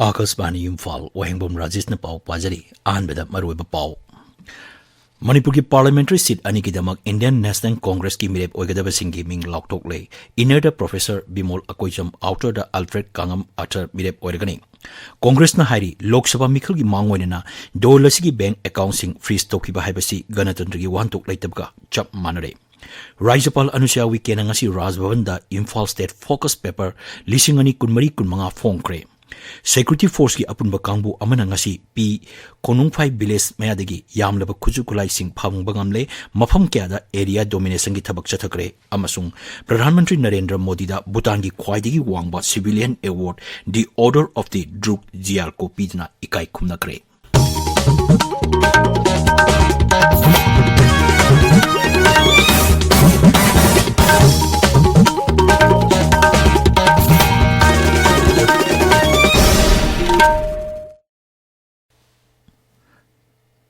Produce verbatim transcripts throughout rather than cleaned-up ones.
ꯑꯥꯀꯥꯁꯕꯥꯅꯤ ꯏꯝꯐꯥꯜ, ꯋꯥꯍꯦꯡꯕꯝ ꯔꯥꯖꯦꯁꯅ ꯄꯥꯎ ꯄꯥꯖꯔꯤ꯫ ꯑꯍꯥꯟꯕꯗ ꯃꯔꯨꯑꯣꯏꯕ ꯄꯥꯎ꯫ ꯃꯅꯤꯄꯨꯔꯒꯤ ꯄꯥꯔꯂꯤꯌꯥꯃꯦꯟꯇꯔꯤ ꯁꯤꯠ ꯑꯅꯤꯒꯤꯗꯃꯛ ꯏꯟꯗꯤꯌꯟ ꯅꯦꯁꯅꯦꯜ ꯀꯣꯡꯒ꯭ꯔꯦꯁꯀꯤ ꯃꯤꯔꯦꯞ ꯑꯣꯏꯒꯗꯕꯁꯤꯡꯒꯤ ꯃꯤꯡ ꯂꯥꯎꯊꯣꯛꯂꯦ꯫ ꯏꯟꯅꯔꯗ ꯄ꯭ꯔꯣꯐꯦꯁꯔ ꯕꯤꯃꯣꯜ ꯑꯀꯣꯏꯖꯝ, ꯑꯥꯎꯇꯔꯗ ꯑꯜꯐ꯭ꯔꯦꯗ ꯀꯥꯉꯝ ꯑꯊꯔ ꯃꯤꯔꯦꯞ ꯑꯣꯏꯔꯒꯅꯤ꯫ ꯀꯣꯡꯒ꯭ꯔꯦꯁꯅ ꯍꯥꯏꯔꯤ, ꯂꯣꯛ ꯁꯚꯥ ꯃꯤꯈꯜꯒꯤ ꯃꯥꯡꯑꯣꯏꯅꯅ ꯗꯣꯜ ꯑꯁꯤꯒꯤ ꯕꯦꯡꯛ ꯑꯦꯀꯥꯎꯟꯠꯁꯤꯡ ꯐ꯭ꯔꯤꯖ ꯇꯧꯈꯤꯕ ꯍꯥꯏꯕꯁꯤ ꯒꯅꯇꯟꯇ꯭ꯔꯒꯤ ꯋꯥꯍꯟꯊꯣꯛ ꯂꯩꯇꯕꯒ ꯆꯞ ꯃꯥꯟꯅꯔꯦ꯫ ꯔꯥꯖ꯭ꯌꯄꯥꯜ ꯑꯅꯨꯁ꯭ꯌꯥ ꯎꯏꯀꯦꯅ ꯉꯁꯤ ꯔꯥꯖꯚꯕꯟꯗ ꯏꯝꯐꯥꯜ ꯁ꯭ꯇꯦꯠ ꯐꯣꯀꯁ ꯄꯦꯄꯔ ꯂꯤꯁꯤꯡ ꯑꯅꯤ ꯀꯨꯟꯃꯔꯤ ꯀꯨꯟꯃꯉꯥ ꯐꯣꯡꯈ꯭ꯔꯦ꯫ ꯁꯦꯀ꯭ꯌꯨꯔꯤꯇꯤ ꯐꯣꯔꯁꯀꯤ ꯑꯄꯨꯟꯕ ꯀꯥꯡꯕꯨ ꯑꯃꯅ ꯉꯁꯤ ꯄꯤ ꯀꯣꯅꯨꯡꯐꯥꯏ ꯚꯤꯂꯦꯖ ꯃꯌꯥꯗꯒꯤ ꯌꯥꯝꯂꯕ ꯈꯨꯠꯁꯨ ꯈꯨꯠꯂꯥꯏꯁꯤꯡ ꯐꯪꯕ ꯉꯝꯂꯦ꯫ ꯃꯐꯝ ꯀꯌꯥꯗ ꯑꯦꯔꯤꯌꯥ ꯗꯣꯃꯤꯅꯦꯁꯟꯒꯤ ꯊꯕꯛ ꯆꯠꯊꯈ꯭ꯔꯦ ꯑꯃꯁꯨꯡ ꯄ꯭ꯔꯙꯥꯟ ꯃꯟꯇ꯭ꯔꯤ ꯅꯔꯦꯟꯗ꯭ꯔ ꯃꯣꯗꯤꯗ ꯚꯨꯇꯥꯟꯒꯤ ꯈ꯭ꯋꯥꯏꯗꯒꯤ ꯋꯥꯡꯕ civilian award, the Order of the Druk Gyalko ꯄꯤꯗꯨꯅ ꯏꯀꯥꯏ ꯈꯨꯝꯅꯈ꯭ꯔꯦ꯫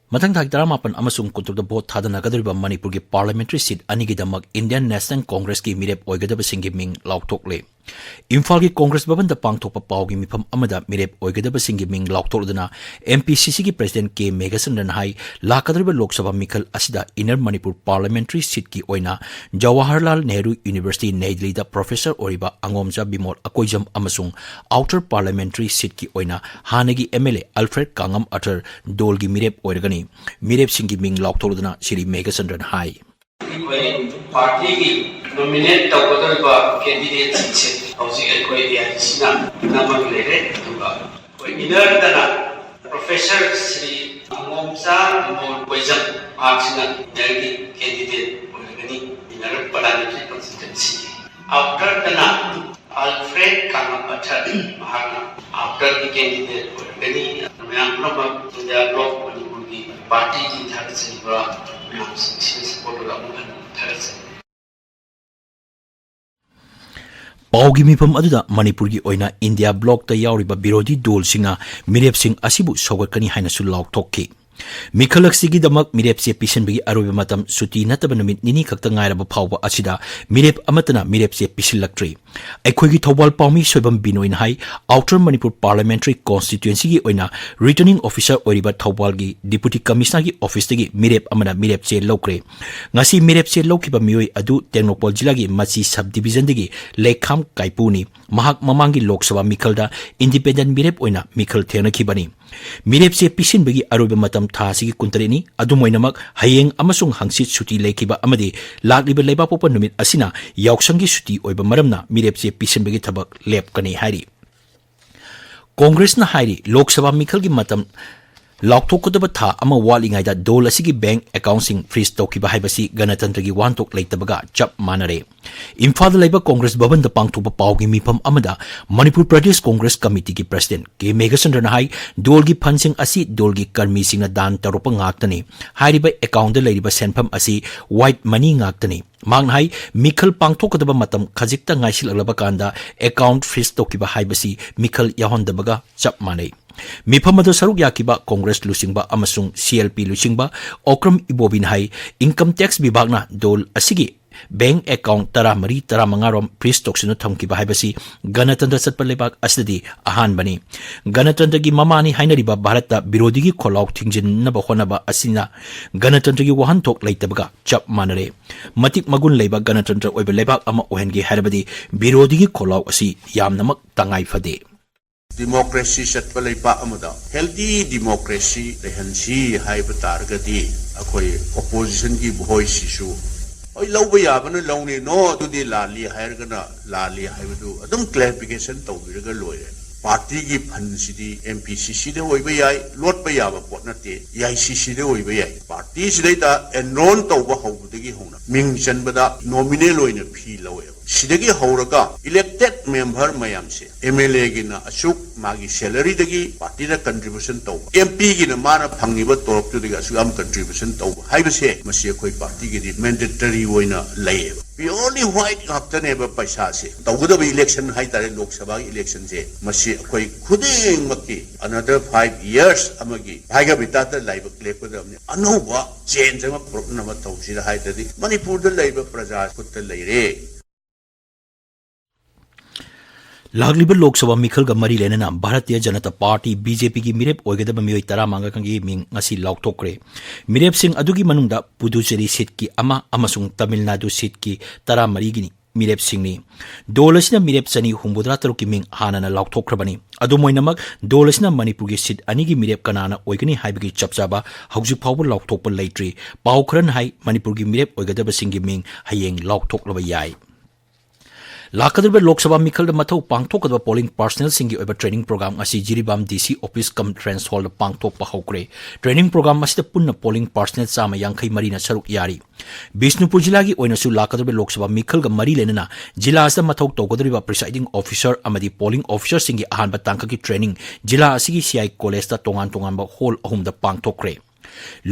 ꯃꯊꯪ ꯊꯥꯒꯤ ꯇꯔꯥꯃꯥꯄꯟ ꯑꯃꯁꯨꯡ ꯀꯨꯟꯇꯔꯨꯛꯇ ꯚꯣꯠ ꯊꯥꯗꯅꯒꯗꯧꯔꯤꯕ ꯃꯅꯤꯄꯨꯔꯒꯤ ꯄꯥꯔꯂꯤꯌꯥꯃꯦꯟꯇꯔꯤ ꯁꯤꯠ ꯑꯅꯤꯒꯤꯗꯃꯛ ꯏꯟꯗꯤꯌꯟ ꯅꯦꯁꯅꯦꯜ ꯀꯣꯡꯒ꯭ꯔꯦꯁꯀꯤ ꯃꯤꯔꯦꯞ ꯑꯣꯏꯒꯗꯕꯁꯤꯡꯒꯤ ꯃꯤꯡ ꯂꯥꯎꯊꯣꯛꯂꯦ꯫ ꯏꯝꯐꯥꯜꯒꯤ ꯀꯣꯡꯒ꯭ꯔꯦꯁ ꯚꯕꯟꯗ ꯄꯥꯡꯊꯣꯛꯄ ꯄꯥꯎꯒꯤ ꯃꯤꯐꯝ ꯑꯃꯗ ꯃꯤꯔꯦꯞ ꯑꯣꯏꯒꯗꯕꯁꯤꯡꯒꯤ ꯃꯤꯡ ꯂꯥꯎꯊꯣꯛꯂꯗꯨꯅ ꯑꯦꯝ ꯄꯤ ꯁꯤ ꯁꯤꯒꯤ ꯄ꯭ꯔꯁꯤꯗꯦꯟꯠ ꯀꯦ ꯃꯦꯘꯆꯟꯗ꯭ꯔꯟ ꯍꯥꯏ, ꯂꯥꯛꯀꯗꯧꯔꯤꯕ ꯂꯣꯛ ꯁꯚꯥ ꯃꯤꯈꯜ ꯑꯁꯤꯗ ꯏꯟꯅꯔ ꯃꯅꯤꯄꯨꯔ ꯄꯥꯔꯂꯤꯌꯥꯃꯦꯟꯇꯔꯤ ꯁꯤꯠꯀꯤ ꯑꯣꯏꯅ ꯖꯋꯥꯍꯔꯂꯥꯜ ꯅꯦꯍꯔꯨ ꯌꯨꯅꯤꯚꯔꯁꯤꯇꯤ ꯅꯩ ꯗꯤꯜꯂꯤꯗ ꯄ꯭ꯔꯣꯐꯦꯁꯔ ꯑꯣꯏꯔꯤꯕ ꯑꯉꯣꯝꯆꯥ ꯕꯤꯃꯣꯜ ꯑꯀꯣꯏꯖꯝ ꯑꯃꯁꯨꯡ ꯑꯥꯎꯇꯔ ꯄꯥꯔꯂꯤꯌꯥꯃꯦꯟꯇꯔꯤ ꯁꯤꯠꯀꯤ ꯑꯣꯏꯅ ꯍꯥꯟꯅꯒꯤ ꯑꯦꯝ ꯑꯦꯜ ꯑꯦ ꯑꯜꯐ꯭ꯔꯦꯗ ꯀꯥꯉꯝ ꯑꯊꯔ ꯗꯣꯜꯒꯤ ꯃꯤꯔꯦꯞ ꯑꯣꯏꯔꯒꯅꯤ꯫ ꯃꯤꯔꯦꯞꯁꯤꯡꯒꯤ ꯃꯤꯡ ꯂꯥꯎꯊꯣꯛꯂꯗꯨꯅ ꯁ꯭ꯔꯤ ꯃꯦꯘꯆꯟꯗ꯭ꯔꯟ ꯍꯥꯏ꯫ ꯑꯩꯈꯣꯏ ꯄꯥꯔꯇꯤꯒꯤ ꯅꯣꯃꯤꯅꯦꯠ ꯇꯧꯒꯗꯧꯔꯤꯕ ꯀꯦꯟꯗꯤꯗꯦꯠꯁꯤꯡꯁꯦ ꯍꯧꯖꯤꯛ ꯑꯩꯈꯣꯏ ꯑꯦ ꯑꯥꯏ ꯁꯤ ꯁꯤꯅ ꯅꯝꯃꯒ ꯂꯩꯔꯦ꯫ ꯑꯗꯨꯒ ꯑꯩꯈꯣꯏ ꯏꯟꯅꯔꯗꯅ ꯄ꯭ꯔꯣꯐꯦꯁꯔ ꯁ꯭ꯔꯤ ꯑꯉꯣꯝꯆꯥ ꯕꯤꯃꯣꯜ ꯀꯣꯏꯖꯝ, ꯃꯍꯥꯛꯁꯤꯅ ꯏꯟꯅꯔꯒꯤ ꯀꯦꯟꯗꯤꯗꯦꯠ ꯑꯣꯏꯔꯒꯅꯤ, ꯏꯟꯅꯔ ꯄꯥꯔꯂꯤꯌꯥꯃꯦꯟꯇꯔꯤ ꯀꯟꯁꯇꯤꯇ꯭ꯋꯦꯟꯁꯤꯒꯤ꯫ ꯑꯥꯎꯇꯔꯗꯅ ꯑꯜꯐ꯭ꯔꯦꯗ ꯀꯥꯉꯝ ꯑꯊꯔ, ꯃꯍꯥꯛꯅ ꯑꯥꯎꯇꯔꯒꯤ ꯀꯦꯟꯗꯤꯗꯦꯠ ꯑꯣꯏꯔꯒꯅꯤ꯫ ꯃꯌꯥꯝ ꯄꯨꯝꯅꯃꯛ ꯏꯟꯗꯤꯌꯥ ꯕ꯭ꯂꯣꯛ ꯃꯅꯤꯄꯨꯔꯒꯤ ꯄꯥꯔꯇꯤꯒꯤ ꯊꯥꯒꯠꯆꯔꯤꯕ ꯃꯌꯥꯝꯁꯤꯡꯁꯤꯅ ꯁꯄꯣꯔꯠ ꯇꯧꯔꯒ ꯑꯃꯨꯛ ꯍꯟꯅ ꯊꯥꯒꯠꯆꯔꯤ꯫ ꯄꯥꯎꯒꯤ ꯃꯤꯐꯝ ꯑꯗꯨꯗ ꯃꯅꯤꯄꯨꯔꯒꯤ ꯑꯣꯏꯅ ꯏꯟꯗꯤꯌꯥ ꯕ꯭ꯂꯣꯛꯇ ꯌꯥꯎꯔꯤꯕ ꯕꯤꯔꯣꯙꯤ ꯗꯣꯜꯁꯤꯡꯅ ꯃꯤꯔꯦꯞꯁꯤꯡ ꯑꯁꯤꯕꯨ ꯁꯧꯒꯠꯀꯅꯤ ꯍꯥꯏꯅꯁꯨ ꯂꯥꯎꯊꯣꯛꯈꯤ꯫ ꯃꯤꯈꯜ ꯑꯁꯤꯒꯤꯗꯃꯛ ꯃꯤꯔꯦꯞꯆꯦ ꯄꯤꯁꯤꯟꯕꯒꯤ ꯑꯔꯣꯏꯕ ꯃꯇꯝ ꯁꯨꯇꯤ ꯅꯠꯇꯕ ꯅꯨꯃꯤꯠ ꯅꯤꯅꯤ ꯈꯛꯇ ꯉꯥꯏꯔꯕ ꯐꯥꯎꯕ ꯑꯁꯤꯗ ꯃꯤꯔꯦꯞ ꯑꯃꯠꯇꯅ ꯃꯤꯔꯦꯞꯆꯦ ꯄꯤꯁꯤꯜꯂꯛꯇ꯭ꯔꯤ꯫ ꯑꯩꯈꯣꯏꯒꯤ ꯊꯧꯕꯥꯜ ꯄꯥꯎꯃꯤ ꯁꯣꯏꯕꯝ ꯕꯤꯅꯣꯏꯅ ꯍꯥꯏ, Outer Manipur Parliamentary Constituencyꯒꯤ ꯑꯣꯏꯅ Returning Officer ꯑꯣꯏꯔꯤꯕ ꯊꯧꯕꯥꯜꯒꯤ Deputy Commissionerꯒꯤ officeꯇꯒꯤ ꯃꯤꯔꯦꯞ ꯑꯃꯅ ꯃꯤꯔꯦꯞꯆꯦ ꯂꯧꯈ꯭ꯔꯦ꯫ ꯉꯁꯤ ꯃꯤꯔꯦꯞꯆꯦ ꯂꯧꯈꯤꯕ ꯃꯤꯑꯣꯏ ꯑꯗꯨ ꯇꯦꯡꯅꯧꯄꯜ ꯖꯤꯂꯥꯒꯤ ꯃꯆꯤ sub divisionꯗꯒꯤ ꯂꯩꯈꯥꯝ ꯀꯥꯏꯄꯨꯅꯤ꯫ ꯃꯍꯥꯛ ꯃꯃꯥꯡꯒꯤ ꯂꯣꯛ ꯁꯚꯥ ꯃꯤꯈꯜꯗ independent ꯃꯤꯔꯦꯞ ꯑꯣꯏꯅ ꯃꯤꯈꯜ ꯊꯦꯡꯅꯈꯤꯕꯅꯤ꯫ ꯃꯤꯔꯦꯞꯆꯦ ꯄꯤꯁꯤꯟꯕꯒꯤ ꯑꯔꯣꯏꯕ ꯃꯇꯝ ꯊꯥ ꯑꯁꯤꯒꯤ ꯀꯨꯟꯇꯔꯦꯠꯅꯤ꯫ ꯑꯗꯨꯝ ꯑꯣꯏꯅꯃꯛ, ꯍꯌꯦꯡ ꯑꯃꯁꯨꯡ ꯍꯪꯆꯤꯠ ꯁꯨꯇꯤ ꯂꯩꯈꯤꯕ ꯑꯃꯗꯤ ꯂꯥꯛꯂꯤꯕ ꯂꯩꯕꯥꯛꯄꯣꯛꯄ ꯅꯨꯃꯤꯠ ꯑꯁꯤꯅ ꯌꯥꯎꯁꯪꯒꯤ ꯁꯨꯇꯤ ꯑꯣꯏꯕ ꯃꯔꯝꯅ ꯃꯤꯔꯦꯞꯆꯦ ꯄꯤꯁꯤꯟꯕꯒꯤ ꯊꯕꯛ ꯂꯦꯞꯀꯅꯤ ꯍꯥꯏꯔꯤ꯫ ꯀꯣꯡꯒ꯭ꯔꯦꯁꯅ ꯍꯥꯏꯔꯤ, ꯂꯣꯛ ꯁꯚꯥ ꯃꯤꯈꯜꯒꯤ ꯃꯇꯝ ꯂꯥꯎꯊꯣꯛꯀꯗꯕ ꯊꯥ ꯑꯃ ꯋꯥꯠꯂꯤꯉꯩꯗ ꯗꯣꯜ ꯑꯁꯤꯒꯤ bank accountꯁꯤꯡ freeze ꯇꯧꯈꯤꯕ ꯍꯥꯏꯕꯁꯤ ꯒꯅꯇꯟꯇ꯭ꯔꯒꯤ ꯋꯥꯍꯟꯊꯣꯛ ꯂꯩꯇꯕꯒ ꯆꯞ ꯃꯥꯟꯅꯔꯦ꯫ ꯏꯝꯐꯥꯜꯗ ꯂꯩꯕ ꯀꯣꯡꯒ꯭ꯔꯦꯁ ꯚꯕꯟꯗ ꯄꯥꯡꯊꯣꯛꯄ ꯄꯥꯎꯒꯤ ꯃꯤꯐꯝ ꯑꯃꯗ ꯃꯅꯤꯄꯨꯔ ꯄ꯭ꯔꯗꯦꯁ ꯀꯣꯡꯒ꯭ꯔꯦꯁ ꯀꯃꯤꯇꯤꯒꯤ president ꯀꯦ ꯃꯦꯘꯆꯟꯗ꯭ꯔꯅ ꯍꯥꯏ, ꯗꯣꯜꯒꯤ fundꯁꯤꯡ ꯑꯁꯤ ꯗꯣꯜꯒꯤ ꯀꯔꯃꯤꯁꯤꯡꯅ ꯗꯥꯟ ꯇꯧꯔꯛꯄ ꯉꯥꯛꯇꯅꯤ꯫ ꯍꯥꯏꯔꯤꯕ accountꯗ ꯂꯩꯔꯤꯕ ꯁꯦꯟꯐꯝ ꯑꯁꯤ white money ꯉꯥꯛꯇꯅꯤ꯫ ꯃꯍꯥꯛꯅ ꯍꯥꯏ, ꯃꯤꯈꯜ ꯄꯥꯡꯊꯣꯛꯀꯗꯕ ꯃꯇꯝ ꯈꯖꯤꯛꯇ ꯉꯥꯏꯁꯤꯜꯂꯛꯂꯕ ꯀꯥꯟꯗ account freeze ꯇꯧꯈꯤꯕ ꯍꯥꯏꯕꯁꯤ ꯃꯤꯈꯜ ꯌꯥꯎꯍꯟꯗꯕꯒ ꯆꯞ ꯃꯥꯟꯅꯩ꯫ ꯃꯤꯐꯝ ꯑꯗꯨ ꯁꯔꯨꯛ ꯌꯥꯈꯤꯕ ꯀꯣꯡꯒ꯭ꯔꯦꯁ ꯂꯨꯆꯤꯡꯕ ꯑꯃꯁꯨꯡ CLP ꯂꯨꯆꯤꯡꯕ ꯑꯣꯀ꯭ꯔꯝ ꯏꯕꯣꯕꯤꯅ ꯍꯥꯏ, income tax ꯕꯤꯚꯥꯒꯅ ꯗꯣꯜ ꯑꯁꯤꯒꯤ bank account ꯇꯔꯥꯃꯔꯤ, ꯇꯔꯥꯃꯉꯥ ꯔꯣꯝ freeze ꯇꯧꯁꯤꯟꯗꯨꯅ ꯊꯝꯈꯤꯕ ꯍꯥꯏꯕꯁꯤ ꯒꯅꯇꯟꯇ꯭ꯔ ꯆꯠꯄ ꯂꯩꯕꯥꯛ ꯑꯁꯤꯗꯗꯤ ꯑꯍꯥꯟꯕꯅꯤ꯫ ꯒꯅꯇꯟꯇ꯭ꯔꯒꯤ ꯃꯃꯥꯅꯤ ꯍꯥꯏꯅꯔꯤꯕ ꯚꯥꯔꯠꯇ ꯕꯤꯔꯣꯙꯤꯒꯤ ꯈꯣꯜꯂꯥꯎ ꯊꯤꯡꯖꯤꯟꯅꯕ ꯍꯣꯠꯅꯕ ꯑꯁꯤꯅ ꯒꯅꯇꯟꯇ꯭ꯔꯒꯤ ꯋꯥꯍꯟꯊꯣꯛ ꯂꯩꯇꯕꯒ ꯆꯞ ꯃꯥꯟꯅꯔꯦ꯫ ꯃꯇꯤꯛ ꯃꯒꯨꯟ ꯂꯩꯕ ꯒꯅꯇꯟꯇ꯭ꯔ ꯑꯣꯏꯕ ꯂꯩꯕꯥꯛ ꯑꯃ ꯑꯣꯏꯍꯟꯒꯦ ꯍꯥꯏꯔꯕꯗꯤ ꯕꯤꯔꯣꯙꯤꯒꯤ ꯈꯣꯜꯂꯥꯎ ꯑꯁꯤ ꯌꯥꯝꯅꯃꯛ ꯇꯉꯥꯏ ꯐꯗꯦ꯫ Democracy ꯆꯠꯄ ꯂꯩꯕꯥꯛ ꯑꯃꯗ healthy democracy ꯂꯩꯍꯟꯁꯤ ꯍꯥꯏꯕ ꯇꯥꯔꯒꯗꯤ ꯑꯩꯈꯣꯏ oppositionꯒꯤ voiceꯁꯤꯁꯨ, ꯍꯣꯏ, ꯂꯧꯕ ꯌꯥꯕꯅ ꯂꯧꯅꯤ, no, ꯑꯗꯨꯗꯤ ꯂꯥꯜꯂꯤ ꯍꯥꯏꯔꯒꯅ ꯂꯥꯜꯂꯤ ꯍꯥꯏꯕꯗꯨ ꯑꯗꯨꯝ clarification ꯇꯧꯕꯤꯔꯒ ꯂꯣꯏꯔꯦ꯫ Partyꯒꯤ fundꯁꯤꯗꯤ MPCCꯗ ꯑꯣꯏꯕ ꯌꯥꯏ, ꯂꯣꯠꯄ ꯌꯥꯕ ꯄꯣꯠ ꯅꯠꯇꯦ, AICCꯗ ꯑꯣꯏꯕ ꯌꯥꯏ꯫ Partyꯁꯤꯗꯩꯗ enroll ꯇꯧꯕ ꯍꯧꯕꯗꯒꯤ ꯍꯧꯅ ꯃꯤꯡ ꯆꯟꯕꯗ nominal ꯑꯣꯏꯅ fee ꯂꯧꯋꯦꯕ꯫ ꯁꯤꯗꯒꯤ ꯍꯧꯔꯒ elected member ꯃꯌꯥꯝꯁꯦ, MLAꯒꯤꯅ ꯑꯁꯨꯛ ꯃꯥꯒꯤ salaryꯗꯒꯤ partyꯅ contribution ꯇꯧꯕ, MPꯒꯤꯅ ꯃꯥꯅ ꯐꯪꯉꯤꯕ ꯇꯣꯂꯣꯞꯇꯨꯗꯒꯤ ꯑꯁꯨꯛ ꯌꯥꯝ contribution ꯇꯧꯕ ꯍꯥꯏꯕꯁꯦ, ꯃꯁꯤ ꯑꯩꯈꯣꯏ partyꯒꯤꯗꯤ mandatory ꯑꯣꯏꯅ ꯂꯩꯌꯦꯕ꯫ Purely white ꯉꯥꯛꯇꯅꯦꯕ ꯄꯩꯁꯥꯁꯦ꯫ ꯇꯧꯒꯗꯕ election ꯍꯥꯏꯇꯥꯔꯦ, ꯂꯣꯛ ꯁꯚꯥꯒꯤ electionꯁꯦ, ꯃꯁꯤ ꯑꯩꯈꯣꯏ ꯈꯨꯗꯤꯡꯃꯛꯀꯤ another five years ꯑꯃꯒꯤ ꯍꯥꯏꯒꯕꯤꯇꯥꯗ ꯂꯥꯏꯕꯛ ꯂꯦꯞꯀꯗꯕꯅꯤ꯫ ꯑꯅꯧꯕ change ꯑꯃ ꯄꯨꯔꯛꯅꯕ ꯇꯧꯁꯤꯔ ꯍꯥꯏꯗ꯭ꯔꯗꯤ ꯃꯅꯤꯄꯨꯔꯗ ꯂꯩꯕ ꯄ꯭ꯔꯖꯥ ꯈꯨꯠꯇ ꯂꯩꯔꯦ꯫ ꯂꯥꯛꯂꯤꯕ ꯂꯣꯛ ꯁꯚꯥ ꯃꯤꯈꯜꯒ ꯃꯔꯤ ꯂꯩꯅꯅ ꯚꯥꯔꯇꯤꯌ ꯖꯅꯇꯥ ꯄꯥꯔꯇꯤ, BJPꯒꯤ ꯃꯤꯔꯦꯞ ꯑꯣꯏꯒꯗꯕ ꯃꯤꯑꯣꯏ ꯇꯔꯥꯃꯉꯥꯒꯤ ꯃꯤꯡ ꯉꯁꯤ ꯂꯥꯎꯊꯣꯛꯈ꯭ꯔꯦ꯫ ꯃꯤꯔꯦꯞꯁꯤꯡ ꯑꯗꯨꯒꯤ ꯃꯅꯨꯡꯗ ꯄꯨꯗꯨꯆꯦꯔꯤ seatꯀꯤ ꯑꯃ ꯑꯃꯁꯨꯡ ꯇꯥꯃꯤꯜ ꯅꯥꯗꯨ seatꯀꯤ ꯇꯔꯥꯃꯔꯤꯒꯤꯅꯤ ꯃꯤꯔꯦꯞꯁꯤꯡꯅꯤ꯫ ꯗꯣꯜ ꯑꯁꯤꯅ ꯃꯤꯔꯦꯞ ꯆꯅꯤ ꯍꯨꯝꯐꯨꯇꯔꯥ ꯇꯔꯨꯛꯀꯤ ꯃꯤꯡ ꯍꯥꯟꯅꯅ ꯂꯥꯎꯊꯣꯛꯈ꯭ꯔꯕꯅꯤ꯫ ꯑꯗꯨꯝ ꯑꯣꯏꯅꯃꯛ, ꯗꯣꯜ ꯑꯁꯤꯅ ꯃꯅꯤꯄꯨꯔꯒꯤ seat ꯑꯅꯤꯒꯤ ꯃꯤꯔꯦꯞ ꯀꯅꯥꯅ ꯑꯣꯏꯒꯅꯤ ꯍꯥꯏꯕꯒꯤ ꯆꯞ ꯆꯥꯕ ꯍꯧꯖꯤꯛ ꯐꯥꯎꯕ ꯂꯥꯎꯊꯣꯛꯄ ꯂꯩꯇ꯭ꯔꯤ꯫ ꯄꯥꯎ ꯈꯔꯅ ꯍꯥꯏ, ꯃꯅꯤꯄꯨꯔꯒꯤ ꯃꯤꯔꯦꯞ ꯑꯣꯏꯒꯗꯕꯁꯤꯡꯒꯤ ꯃꯤꯡ ꯍꯌꯦꯡ ꯂꯥꯎꯊꯣꯛꯂꯕ ꯌꯥꯏ꯫ ꯂꯥꯛꯀꯗꯧꯔꯤꯕ ꯂꯣꯛ ꯁꯚꯥ ꯃꯤꯈꯜꯗ ꯃꯊꯧ ꯄꯥꯡꯊꯣꯛꯀꯗꯕ polling personnelꯁꯤꯡꯒꯤ ꯑꯣꯏꯕ training program ꯑꯁꯤ Jiribam DC office cum trench hallꯗ ꯄꯥꯡꯊꯣꯛꯄ ꯍꯧꯈ꯭ꯔꯦ꯫ Training program ꯑꯁꯤꯗ ꯄꯨꯟꯅ polling personnel ꯆꯥꯝꯃ ꯌꯥꯡꯈꯩ ꯃꯔꯤꯅ ꯁꯔꯨꯛ ꯌꯥꯔꯤ꯫ ꯕꯤꯁꯅꯨꯄꯨꯔ ꯖꯤꯂꯥꯒꯤ ꯑꯣꯏꯅꯁꯨ ꯂꯥꯛꯀꯗꯧꯔꯤꯕ ꯂꯣꯛ ꯁꯚꯥ ꯃꯤꯈꯜꯒ ꯃꯔꯤ ꯂꯩꯅꯅ ꯖꯤꯂꯥ ꯑꯁꯤꯗ ꯃꯊꯧ ꯇꯧꯒꯗꯧꯔꯤꯕ presiding officer ꯑꯃꯗꯤ polling officerꯁꯤꯡꯒꯤ ꯑꯍꯥꯟꯕ ꯇꯥꯡꯀꯛꯀꯤ training ꯖꯤꯂꯥ ꯑꯁꯤꯒꯤ CI collegeꯇ ꯇꯣꯉꯥꯟ ꯇꯣꯉꯥꯟꯕ hall ꯑꯍꯨꯝꯗ ꯄꯥꯡꯊꯣꯛꯈ꯭ꯔꯦ꯫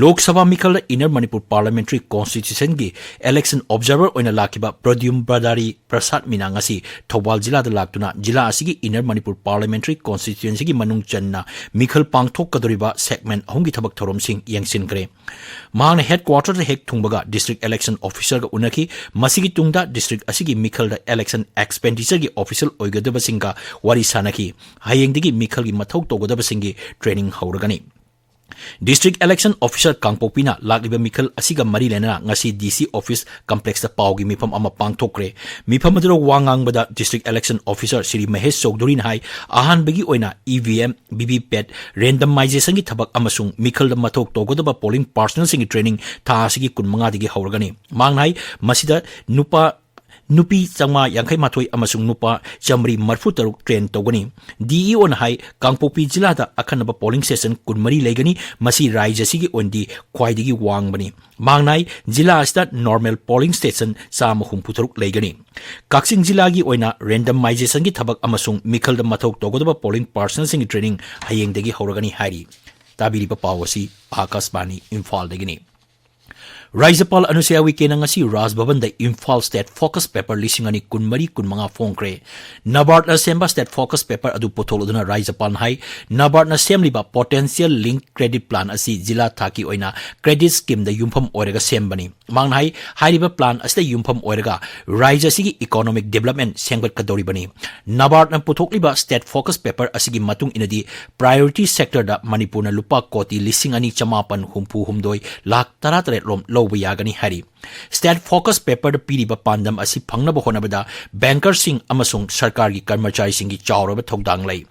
Lok Sabha ꯃꯤꯈꯜꯗ Inner Manipur Parliamentary Constituencyꯒꯤ election observer ꯑꯣꯏꯅ ꯂꯥꯛꯈꯤꯕ ꯄ꯭ꯔꯗ꯭ꯌꯨꯝ ꯕ꯭ꯔꯗꯥꯔꯤ ꯄ꯭ꯔꯁꯥꯗ ꯃꯤꯅꯥ ꯉꯁꯤ ꯊꯧꯕꯥꯜ ꯖꯤꯂꯥꯗ ꯂꯥꯛꯇꯨꯅ ꯖꯤꯂꯥ ꯑꯁꯤꯒꯤ Inner Manipur Parliamentary Constituencyꯒꯤ ꯃꯅꯨꯡ ꯆꯟꯅ ꯃꯤꯈꯜ ꯄꯥꯡꯊꯣꯛꯀꯗꯧꯔꯤꯕ segment ꯑꯍꯨꯝꯒꯤ ꯊꯕꯛ ꯊꯧꯔꯝꯁꯤꯡ ꯌꯦꯡꯁꯤꯟꯈ꯭ꯔꯦ꯫ ꯃꯍꯥꯛꯅ headquarterꯗ ꯍꯦꯛ ꯊꯨꯡꯕꯒ district election officerꯒ ꯎꯅꯈꯤ꯫ ꯃꯁꯤꯒꯤ ꯇꯨꯡꯗ district ꯑꯁꯤꯒꯤ ꯃꯤꯈꯜꯗ election expenditureꯒꯤ official ꯑꯣꯏꯒꯗꯕꯁꯤꯡꯒ ꯋꯥꯔꯤ ꯁꯥꯅꯈꯤ꯫ ꯍꯌꯦꯡꯗꯒꯤ ꯃꯤꯈꯜꯒꯤ ꯃꯊꯧ ꯇꯧꯒꯗꯕꯁꯤꯡꯒꯤ training ꯍꯧꯔꯒꯅꯤ꯫ District Election Officer ꯀꯥꯡꯄꯣꯛꯄꯤꯅ ꯂꯥꯛꯂꯤꯕ ꯃꯤꯈꯜ ꯑꯁꯤꯒ ꯃꯔꯤ ꯂꯩꯅꯅ ꯉꯁꯤ DC office complexꯇ ꯄꯥꯎꯒꯤ ꯃꯤꯐꯝ ꯑꯃ ꯄꯥꯡꯊꯣꯛꯈ꯭ꯔꯦ꯫ ꯃꯤꯐꯝ ꯑꯗꯨꯗ ꯋꯥ ꯉꯥꯡꯕꯗ District Election Officer Shri Mahesh ꯆꯧꯙꯨꯔꯤꯅ ꯍꯥꯏ, ꯑꯍꯥꯟꯕꯒꯤ ꯑꯣꯏꯅ EVM, VVPAT, randomizationꯒꯤ ꯊꯕꯛ ꯑꯃꯁꯨꯡ ꯃꯤꯈꯜꯗ ꯃꯊꯧ ꯇꯧꯒꯗꯕ polling personnelꯁꯤꯡꯒꯤ training ꯊꯥ ꯑꯁꯤꯒꯤ ꯀꯨꯟꯃꯉꯥꯗꯒꯤ ꯍꯧꯔꯒꯅꯤ꯫ ꯃꯍꯥꯛꯅ ꯍꯥꯏ, ꯃꯁꯤꯗ ꯅꯨꯄꯥ ꯅꯨꯄꯤ ꯆꯥꯝꯃꯉꯥ ꯌꯥꯡꯈꯩ ꯃꯥꯊꯣꯏ ꯑꯃꯁꯨꯡ ꯅꯨꯄꯥ ꯆꯥꯃꯔꯤ ꯃꯔꯤꯐꯨ ꯇꯔꯨꯛ train ꯇꯧꯒꯅꯤ꯫ DEOꯅ ꯍꯥꯏ, ꯀꯥꯡꯄꯣꯛꯄꯤ ꯖꯤꯂꯥꯗ ꯑꯀꯟꯅꯕ polling station ꯀꯨꯟꯃꯔꯤ ꯂꯩꯒꯅꯤ, ꯃꯁꯤ ꯔꯥꯖ꯭ꯌ ꯑꯁꯤꯒꯤ ꯑꯣꯏꯅꯗꯤ ꯈ꯭ꯋꯥꯏꯗꯒꯤ ꯋꯥꯡꯕꯅꯤ꯫ ꯃꯍꯥꯛꯅ ꯍꯥꯏ, ꯖꯤꯂꯥ ꯑꯁꯤꯗ normal polling station ꯆꯥꯝꯃ ꯍꯨꯝꯐꯨ ꯇꯔꯨꯛ ꯂꯩꯒꯅꯤ꯫ ꯀꯛꯆꯤꯡ ꯖꯤꯂꯥꯒꯤ ꯑꯣꯏꯅ randomizationꯒꯤ ꯊꯕꯛ ꯑꯃꯁꯨꯡ ꯃꯤꯈꯜꯗ ꯃꯊꯧ ꯇꯧꯒꯗꯕ polling personꯁꯤꯡꯒꯤ training ꯍꯌꯦꯡꯗꯒꯤ ꯍꯧꯔꯒꯅꯤ ꯍꯥꯏꯔꯤ꯫ ꯇꯥꯕꯤꯔꯤꯕ ꯄꯥꯎ ꯑꯁꯤ ꯑꯥꯀꯥꯁꯕꯥꯅꯤ ꯏꯝꯐꯥꯜꯗꯒꯤꯅꯤ꯫ ꯔꯥꯖ꯭ꯌꯄꯥꯜ ꯑꯅꯨꯁꯨꯏꯌꯥ ꯎꯏꯀꯦꯅ ꯉꯁꯤ ꯔꯥꯖ ꯚꯕꯟꯗ ꯏꯝꯐꯥꯜ State Focus Paper ꯂꯤꯁꯤꯡ ꯑꯅꯤ ꯀꯨꯟꯃꯔꯤ ꯀꯨꯟꯃꯉꯥ ꯐꯣꯡꯈ꯭ꯔꯦ꯫ NABARDꯅ ꯁꯦꯝꯕ State Focus Paper ꯑꯗꯨ ꯄꯨꯊꯣꯛꯂꯗꯨꯅ ꯔꯥꯖ꯭ꯌꯄꯥꯜꯅ ꯍꯥꯏ, NABARDꯅ ꯁꯦꯝꯂꯤꯕ Potential Link Credit Plan ꯑꯁꯤ ꯖꯤꯂꯥ ꯊꯥꯛꯀꯤ ꯑꯣꯏꯅ credit schemeꯗ ꯌꯨꯝꯐꯝ ꯑꯣꯏꯔꯒ ꯁꯦꯝꯕꯅꯤ꯫ ꯃꯍꯥꯛꯅ ꯍꯥꯏ, ꯍꯥꯏꯔꯤꯕ plan ꯑꯁꯤꯗ ꯌꯨꯝꯐꯝ ꯑꯣꯏꯔꯒ ꯔꯥꯖ꯭ꯌ ꯑꯁꯤꯒꯤ economic development ꯁꯦꯝꯒꯠꯀꯗꯧꯔꯤꯕꯅꯤ꯫ NABARDꯅ ꯄꯨꯊꯣꯛꯂꯤꯕ State Focus Paper ꯑꯁꯤꯒꯤ ꯃꯇꯨꯡ ꯏꯟꯅꯗꯤ priority sectorꯗ ꯃꯅꯤꯄꯨꯔꯅ ꯂꯨꯄꯥ ꯀꯣꯇꯤ ꯂꯤꯁꯤꯡ ꯑꯅꯤ ꯆꯃꯥꯄꯟ ꯍꯨꯝꯐꯨ ꯍꯨꯝꯗꯣꯏ ꯂꯥꯈ ꯇꯔꯥꯇꯔꯦꯠ ꯂꯣꯝ ꯂꯧꯕ ꯌꯥꯒꯅꯤ ꯍꯥꯏꯔꯤ꯫ State Focus Paperꯗ ꯄꯤꯔꯤꯕ ꯄꯥꯟꯗꯝ ꯑꯁꯤ ꯐꯪꯅꯕ ꯍꯣꯠꯅꯕꯗ bankerꯁꯤꯡ ꯑꯃꯁꯨꯡ ꯁꯔꯀꯥꯔꯒꯤ ꯀꯔꯃꯆꯥꯔꯤꯁꯤꯡꯒꯤ ꯆꯥꯎꯔꯕ ꯊꯧꯗꯥꯡ ꯂꯩ꯫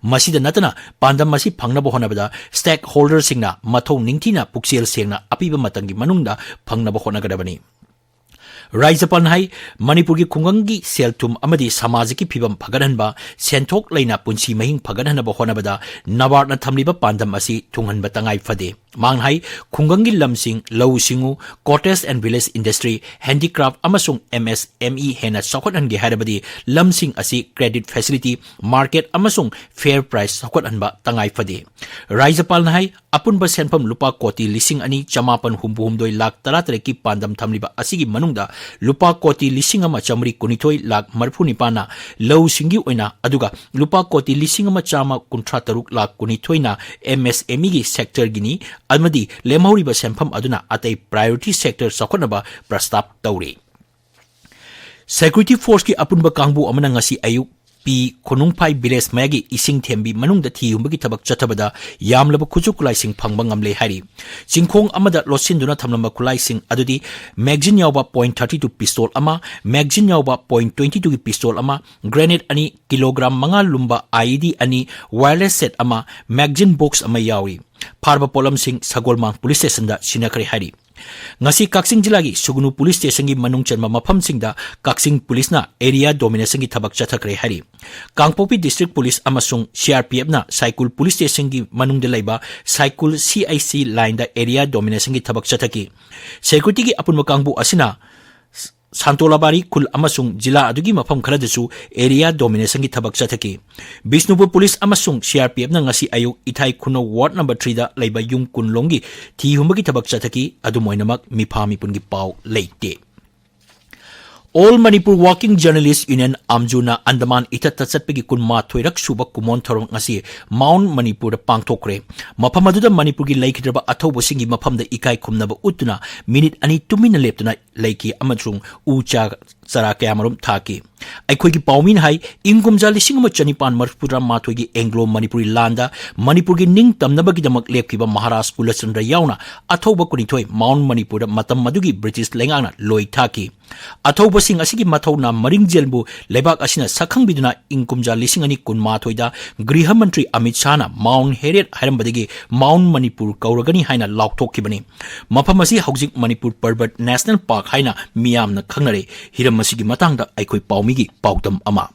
ꯃꯁꯤꯗ ꯅꯠꯇꯅ ꯄꯥꯟꯗꯝ ꯑꯁꯤ ꯐꯪꯅꯕ ꯍꯣꯠꯅꯕꯗ stakeholderꯁꯤꯡꯅ ꯃꯊꯧ ꯅꯤꯡꯊꯤꯅ ꯄꯨꯛꯆꯦꯜ ꯁꯦꯡꯅ ꯑꯄꯤꯕ ꯃꯇꯝꯒꯤ ꯃꯅꯨꯡꯗ ꯐꯪꯅꯕ ꯍꯣꯠꯅꯒꯗꯕꯅꯤ꯫ ꯔꯥꯖ꯭ꯌꯄꯥꯜꯅ ꯍꯥꯏ, ꯃꯅꯤꯄꯨꯔꯒꯤ ꯈꯨꯡꯒꯪꯒꯤ ꯁꯦꯜ-ꯊꯨꯝ ꯑꯃꯗꯤ ꯁꯃꯥꯖꯀꯤ ꯐꯤꯕꯝ ꯐꯒꯠꯍꯟꯕ, ꯁꯦꯟꯊꯣꯛ ꯂꯩꯅ ꯄꯨꯟꯁꯤ ꯃꯍꯤꯡ ꯐꯒꯠꯍꯟꯅꯕ ꯍꯣꯠꯅꯕꯗ NABARDꯅ ꯊꯝꯂꯤꯕ ꯄꯥꯟꯗꯝ ꯑꯁꯤ ꯊꯨꯡꯍꯟꯕ ꯇꯉꯥꯏ ꯐꯗꯦ꯫ ꯃꯍꯥꯛꯅ ꯍꯥꯏ, ꯈꯨꯡꯒꯪꯒꯤ ꯂꯝꯁꯤꯡ, ꯂꯧꯎ ꯁꯤꯡꯎ, cottage and village industry, handicraft ꯑꯃꯁꯨꯡ MSME ꯍꯦꯟꯅ ꯆꯥꯎꯈꯠꯍꯟꯒꯦ ꯍꯥꯏꯔꯕꯗꯤ ꯂꯝꯁꯤꯡ ꯑꯁꯤ credit facility, market ꯑꯃꯁꯨꯡ fair price ꯆꯥꯎꯈꯠꯍꯟꯕ ꯇꯉꯥꯏ ꯐꯗꯦ꯫ ꯔꯥꯖ꯭ꯌꯄꯥꯜꯅ ꯍꯥꯏ, ꯑꯄꯨꯟꯕ ꯁꯦꯟꯐꯝ ꯂꯨꯄꯥ ꯀꯣꯇꯤ ꯂꯤꯁꯤꯡ ꯑꯅꯤ ꯆꯃꯥꯄꯟ ꯍꯨꯝꯐꯨ ꯍꯨꯝꯗꯣꯏ ꯂꯥꯈ ꯇꯔꯥꯇꯔꯦꯠꯀꯤ ꯄꯥꯟꯗꯝ ꯊꯝꯂꯤꯕ ꯑꯁꯤꯒꯤ ꯃꯅꯨꯡꯗ ꯂꯨꯄꯥ ꯀꯣꯇꯤ ꯂꯤꯁꯤꯡ ꯑꯃ ꯆꯥꯃꯔꯤ ꯀꯨꯟꯅꯤꯊꯣꯏ ꯂꯥꯈ ꯃꯔꯤꯐꯨ ꯅꯤꯄꯥꯟꯅ ꯂꯧꯁꯤꯡꯒꯤ ꯑꯣꯏꯅ, ꯑꯗꯨꯒ ꯂꯨꯄꯥ ꯀꯣꯇꯤ ꯂꯤꯁꯤꯡ ꯑꯃ ꯆꯥꯝꯃ ꯀꯨꯟꯊ꯭ꯔꯥ ꯇꯔꯨꯛ ꯂꯥꯈ ꯀꯨꯟꯅꯤꯊꯣꯏꯅ MSMEꯒꯤ sectorꯒꯤꯅꯤ, ꯑꯃꯗꯤ ꯂꯦꯝꯍꯧꯔꯤꯕ ꯁꯦꯟꯐꯝ ꯑꯗꯨꯅ ꯑꯇꯩ priority sector ꯆꯥꯎꯈꯠꯅꯕ ꯄ꯭ꯔꯁꯇꯥꯞ ꯇꯧꯔꯤ꯫ Security Forceꯀꯤ ꯑꯄꯨꯟꯕ ꯀꯥꯡꯕꯨ ꯑꯃꯅ ꯉꯁꯤ ꯑꯌꯨꯛ ꯄꯤ ꯈꯣꯅꯨꯡꯐꯥꯏ village ꯃꯌꯥꯒꯤ ꯏꯁꯤꯡ ꯊꯦꯝꯕꯤ ꯃꯅꯨꯡꯗ ꯊꯤ ꯍꯨꯝꯕꯒꯤ ꯊꯕꯛ ꯆꯠꯊꯕꯗ ꯌꯥꯝꯂꯕ ꯈꯨꯠꯁꯨ ꯈꯨꯠꯂꯥꯏꯁꯤꯡ ꯐꯪꯕ ꯉꯝꯂꯦ ꯍꯥꯏꯔꯤ꯫ ꯆꯤꯡꯈꯣꯡ ꯑꯃꯗ ꯂꯣꯠꯁꯤꯟꯗꯨꯅ ꯊꯝꯂꯝꯕ ꯈꯨꯠꯂꯥꯏꯁꯤꯡ ꯑꯗꯨꯗꯤ magazine ꯌꯥꯎꯕ point thirty two pistol ꯑꯃ, magazine ꯌꯥꯎꯕ point twenty twoꯒꯤ pistol ꯑꯃ, grenade ꯑꯅꯤ, kilogram ꯃꯉꯥ ꯂꯨꯝꯕ IED ꯑꯅꯤ, wireless set ꯑꯃ, magazine box ꯑꯃ ꯌꯥꯎꯔꯤ꯫ ꯐꯥꯔꯕ ꯄꯣꯠꯂꯝꯁꯤꯡ ꯁꯒꯣꯜꯃꯥꯡ police stationꯗ ꯁꯤꯟꯅꯈ꯭ꯔꯦ ꯍꯥꯏꯔꯤ꯫ ꯉꯁꯤ ꯀꯛꯆꯤꯡ ꯖꯤꯂꯥꯒꯤ ꯁꯨꯒꯅꯨ ꯄꯨꯂꯤꯁ ꯁ꯭ꯇꯦꯁꯟꯒꯤ ꯃꯅꯨꯡ ꯆꯟꯕ ꯃꯐꯝꯁꯤꯡꯗ ꯀꯛꯆꯤꯡ ꯄꯨꯂꯤꯁꯅ ꯑꯦꯔꯤꯌꯥ ꯗꯣꯃꯤꯅꯦꯁꯟꯒꯤ ꯊꯕꯛ ꯆꯠꯊꯈ꯭ꯔꯦ ꯍꯥꯏꯔꯤ꯫ ꯀꯥꯡꯄꯣꯛꯄꯤ ꯗꯤꯁꯇ꯭ꯔꯤꯛ ꯄꯨꯂꯤꯁ ꯑꯃꯁꯨꯡ ꯁꯤ ꯑꯥꯔ ꯄꯤ ꯑꯦꯐꯅ ꯁꯥꯏꯀꯨꯜ ꯄꯨꯂꯤꯁ ꯁ꯭ꯇꯦꯁꯟꯒꯤ ꯃꯅꯨꯡꯗ ꯂꯩꯕ ꯁꯥꯏꯀꯨꯜ ꯁꯤ ꯑꯥꯏ ꯁꯤ ꯂꯥꯏꯟꯗ ꯑꯦꯔꯤꯌꯥ ꯗꯣꯃꯤꯅꯦꯁꯟꯒꯤ ꯊꯕꯛ ꯆꯠꯊꯈꯤ꯫ ꯁꯦꯀ꯭ꯌꯨꯔꯤꯇꯤꯒꯤ ꯑꯄꯨꯟꯕ ꯀꯥꯡꯕꯨ ꯑꯁꯤꯅ ꯁꯥꯟꯇꯣꯂꯥꯕꯥꯔꯤ ꯈꯨꯜ ꯑꯃꯁꯨꯡ ꯖꯤꯂꯥ ꯑꯗꯨꯒꯤ ꯃꯐꯝ ꯈꯔꯗꯁꯨ ꯑꯦꯔꯤꯌꯥ ꯗꯣꯃꯤꯅꯦꯁꯟꯒꯤ ꯊꯕꯛ ꯆꯠꯊꯈꯤ꯫ ꯕꯤꯁꯅꯨꯄꯨꯔ ꯄꯨꯂꯤꯁ ꯑꯃꯁꯨꯡ ꯁꯤ ꯑꯥꯔ ꯄꯤ ꯑꯦꯐꯅ ꯉꯁꯤ ꯑꯌꯨꯛ ꯏꯊꯥꯏ ꯈꯨꯅꯧ ꯋꯥꯔꯗ ꯅꯝꯕꯔ ꯊ꯭ꯔꯤꯗ ꯂꯩꯕ ꯌꯨꯝ ꯀꯨꯟ ꯂꯣꯝꯒꯤ ꯊꯤ ꯍꯨꯝꯕꯒꯤ ꯊꯕꯛ ꯆꯠꯊꯈꯤ꯫ ꯑꯗꯨꯝ ꯑꯣꯏꯅꯃꯛ, ꯃꯤꯐꯥ ꯃꯤꯄꯨꯟꯒꯤ ꯄꯥꯎ ꯂꯩꯇꯦ꯫ All Manipur Working Journalist Union, ꯑꯥꯝꯖꯨꯅ Andaman ꯏꯊꯠꯇ ꯆꯠꯄꯒꯤ ꯀꯨꯟꯃꯥꯊꯣꯏꯔꯛ ꯁꯨꯕ ꯀꯨꯃꯣꯟ ꯊꯧꯔꯝ ꯉꯁꯤ ꯃꯥꯎꯟꯠ ꯃꯅꯤꯄꯨꯔꯗ ꯄꯥꯡꯊꯣꯛꯈ꯭ꯔꯦ꯫ ꯃꯐꯝ ꯑꯗꯨꯗ ꯃꯅꯤꯄꯨꯔꯒꯤ ꯂꯩꯈꯤꯗ꯭ꯔꯕ ꯑꯊꯧꯕꯁꯤꯡꯒꯤ ꯃꯐꯝꯗ ꯏꯀꯥꯏ ꯈꯨꯝꯅꯕ ꯎꯠꯇꯨꯅ ꯃꯤꯅꯤꯠ ꯑꯅꯤ ꯇꯨꯃꯤꯟꯅ ꯂꯦꯞꯇꯨꯅ ꯂꯩꯈꯤ ꯑꯃꯁꯨꯡ ꯎ ꯆꯥ ꯆꯔꯥ ꯀꯌꯥꯃꯔꯨꯝ ꯊꯥꯈꯤ꯫ ꯑꯩꯈꯣꯏꯒꯤ ꯄꯥꯎꯃꯤꯅ ꯍꯥꯏ, ꯏꯪ ꯀꯨꯝꯖꯥ ꯂꯤꯁꯤꯡ ꯑꯃ ꯆꯅꯤꯄꯥꯟ ꯃꯔꯤꯐꯨꯇꯔꯥ ꯃꯥꯊꯣꯏꯒꯤ ꯑꯦꯡꯒ꯭ꯂꯣ ꯃꯅꯤꯄꯨꯔꯤ ꯂꯥꯟꯗ ꯃꯅꯤꯄꯨꯔꯒꯤ ꯅꯤꯡꯇꯝꯅꯕꯒꯤꯗꯃꯛ ꯂꯦꯞꯈꯤꯕ ꯃꯍꯥꯔꯥꯖ ꯀꯨꯂꯆꯟꯗ꯭ꯔ ꯌꯥꯎꯅ ꯑꯊꯧꯕ ꯀꯨꯟꯅꯤꯊꯣꯏ ꯃꯥꯎꯟꯠ ꯃꯅꯤꯄꯨꯔꯗ ꯃꯇꯝ ꯑꯗꯨꯒꯤ ꯕ꯭ꯔꯤꯇꯤꯁ ꯂꯩꯉꯥꯛꯅ ꯂꯣꯏ ꯊꯥꯈꯤ꯫ ꯑꯊꯧꯕꯁꯤꯡ ꯑꯁꯤꯒꯤ ꯃꯊꯧꯅꯥ ꯃꯔꯤꯡꯖꯦꯜꯕꯨ ꯂꯩꯕꯥꯛ ꯑꯁꯤꯅ ꯁꯛꯈꯪꯕꯤꯗꯨꯅ ꯏꯪ ꯀꯨꯝꯖꯥ ꯂꯤꯁꯤꯡ ꯑꯅꯤ ꯀꯨꯟꯃꯥꯊꯣꯏꯗ ꯒ꯭ꯔꯤꯍ ꯃꯟꯇ꯭ꯔꯤ ꯑꯃꯤꯠ ꯁꯥꯍꯅ ꯃꯥꯎꯟꯠ ꯍꯦꯔꯤꯌꯠ ꯍꯥꯏꯔꯝꯕꯗꯒꯤ ꯃꯥꯎꯟꯠ ꯃꯅꯤꯄꯨꯔ ꯀꯧꯔꯒꯅꯤ ꯍꯥꯏꯅ ꯂꯥꯎꯊꯣꯛꯈꯤꯕꯅꯤ꯫ ꯃꯐꯝ ꯑꯁꯤ ꯍꯧꯖꯤꯛ ꯃꯅꯤꯄꯨꯔ ꯄꯔꯕꯠ ꯅꯦꯁꯅꯦꯜ ꯄꯥꯔꯛ ꯍꯥꯏꯅ ꯃꯤꯌꯥꯝꯅ ꯈꯪꯅꯔꯦ꯫ ꯍꯤꯔꯝ ꯑꯁꯤꯒꯤ ꯃꯇꯥꯡꯗ ꯑꯩꯈꯣꯏ ꯄꯥꯎꯃꯤꯒꯤ ꯄꯥꯎꯗꯝ ꯑꯃ꯫